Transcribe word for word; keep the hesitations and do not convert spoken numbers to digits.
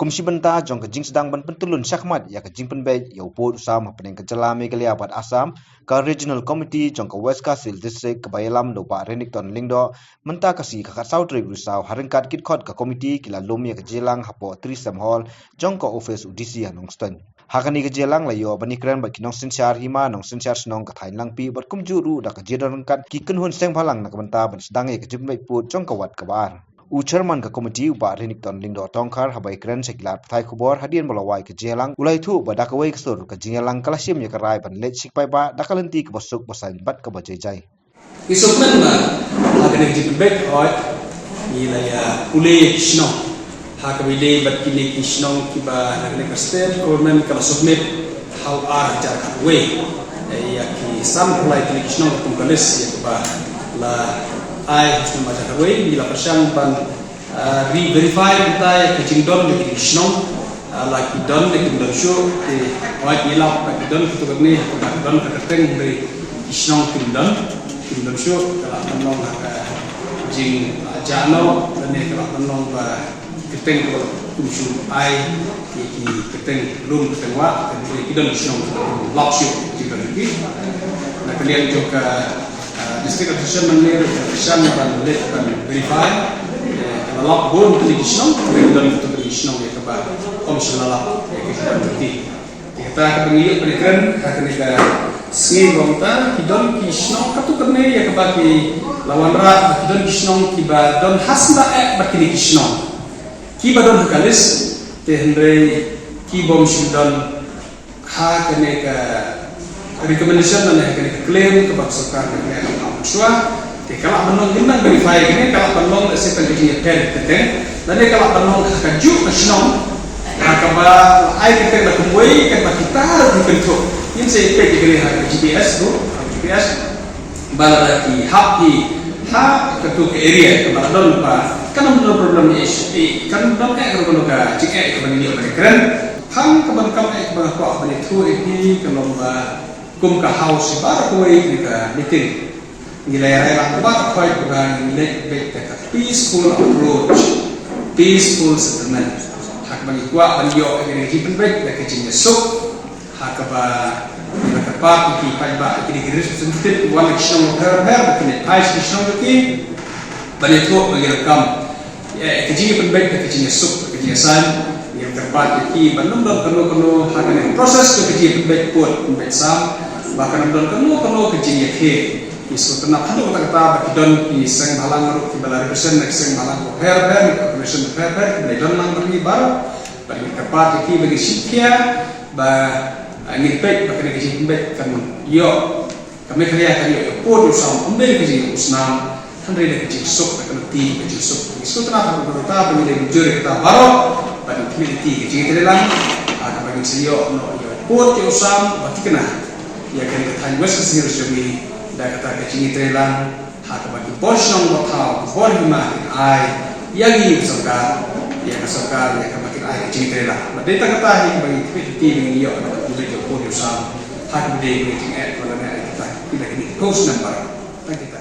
Kum shi bynta jong ka jingsdang ban pyntyllun shakhmat ïa ka jingpynbeit ïa u pud u sam hapdeng ka jylla Meghalaya bad Assam, ka Regional Committee jong ka West Khasi Hills District kaba ïalam da u Bah Renikton Lyngdoh mynta ka sngi ka khatsaw tarik Risaw ha ryngkat ki dkhot ka committee ki la lum ïa ka jingïalang hapoh Three Sem Hall jong ka office u D C ha Nongstoiñ. Ha kane ka jingïalang la ïoh ban ïakren bad ki nongsynshar hima nongsynshar shnong ka thaiñ Langpih bad kumjuh ruh da ka jingdon ryngkat ki kynhun seng bhalang na ka bynta ban sdang ïa ka jingpynbeit pud jong ka ward kaba ar. U chairman ka committee u Bah Renikton Lyngdoh Tongkhar haba ïakren sha ki lad pathai khubor hadien ba la wai ka jingïalang u la ïathuh ba da kawei ka sur ka jingïalang ka la shim ïa ka rai ban leit sha ki paidbah da ka lynti kaba suk ba saiñ bad kaba jai jai. Ngi sngewkmen ba ha kane ka jingpynbeit hooid ngi la ïa pule ïa ki shnong ha kaba ïadei bad kine ki shnong kiba na kane ka state government ka la submit ha u ar hajar khatwei. Eh, ïa ki san phew lai tylli ki shnong kum ka list ïa kaba la ai ha u snem hajar khatwei, ngi la pyrshang ban, ah, re-verify mynta ïa ka jingdon na kine ki shnong, ah, la ki don ne kim don shuh, te hooid ngi lap ba ki don katto katne, ba ki don ka kyrteng hynrei ki shnong kim don, kim don shuh, ka la pynlong ha ka jing, ah, jah noh, lane ka la pynlong ba kyrteng kaba la kum shu ai ïa ki kyrteng lum kyrteng wah, kyrteng ki don ki shnong lap shuh ki don ki. Na ka liang jong ka, ah, district administration nangne ka pyrshang ban leit ban verify, eh, ka la lap bun ki shnong, ki don ki shnong ïa kaba ym shu la lap ïa ki don ki. Te kata kaba ngi ïoh ban ïakren ha kane ka sngi ba mynta ki don ki shnong katto katne ïa kaba ki la wanrah, ki don ki shnong kiba don ha sla eh bad kine ki shnong kiba don ha ka list, te hynrei ki bym shym don ha kane ka recommendation lane ha kane ka claim kaba ka sorkar ka claim ha u shuwa. Te ka lah ban long ngin nang verify kane, ka lah ban long lehse tang ka jingïapher kyrteng lane ka lah ban long ha kajuh ka shnong ha kaba la ai kyrteng da kumwei kaba kita ruh ki kynthup. Ngin sa ïa peit ïa kane ha ka G P S ruh, ha ka G P S. Ba lada ki hap hi ha katu ka area kaba la don ba kan ym don problem issue, kan ym don eh ka ruh ka jingeh kaba ngi ïoh ban ïakren. Hang kaba kam eh kaba nga kwah ban ïathuh ïa phi ka long ba kum ka House baroh kawei kane ka meeting ngi la ïa rai lang baroh kawei kaba ngin leit beit da ka peaceful approach, peaceful settlement. Ha kaba ngi kwah ban ïoh ïa kane ka jingpynbeit da ka jingïasuk. Ha kaba ngi la kyrpad ïa ki paidbah ïa kine ki representative kiba wan na ki shnong bapher bapher ba kin ïa phai sha ki shnong jong ki ban ïathuh ba ngi donkam ïa ka jingïapynbeit, ka jingïasuk, ka jingïasaiñ. Ngi la kyrpad ïa ki ban ym don kano kano ha kane ka process ka jingïapynbeit pud pynbeit sam, ba kan ym don kano kano ka jingïakhih. Ngi sngewtynnat haduh katta katta ba ki don ki seng bhalang ruh kiba la represent na ki seng bhalang bapher bapher, ki organisation bapher bapher kiba la don lang bad ngi baroh. Bad ngi kyrpad ïa ki ba ngin shim khia ba, ah, ngin peit ba kane ka jingpynbeit kan ïoh, ka Meghalaya kan ïoh ïa u pud ïa u sam, ym dei ka jingïoh u snam, hynrei da ka jingsuk, da ka lynti ka jingsuk. Ngi sngewtynnat ha kata ba ngi dei mynjur ïa kata baroh. Bad ngi khmih lynti ka jingïatreilang, ah, kaba ngin sa ïoh noh ïa u pud ïa u sam, ba thikna ïa kane ka thaiñ West Khasi Hills jong ngi da kata ka jingïatreilang. Ha kaba ki bor shnong bor thaw, ki bor hima kin ai ïa ngi ka sorkar, ïa ka sorkar, ïa kaba kin ai ka jingtrei lah. Bad dei tang kata hi ba ngi khmih lynti ba ngin ïoh na ka pule jong u pud ïa u sam. Ha kaba dei ka jingeh ba la neh ïa kita, kita kine ki khynnah baroh. Tang kita.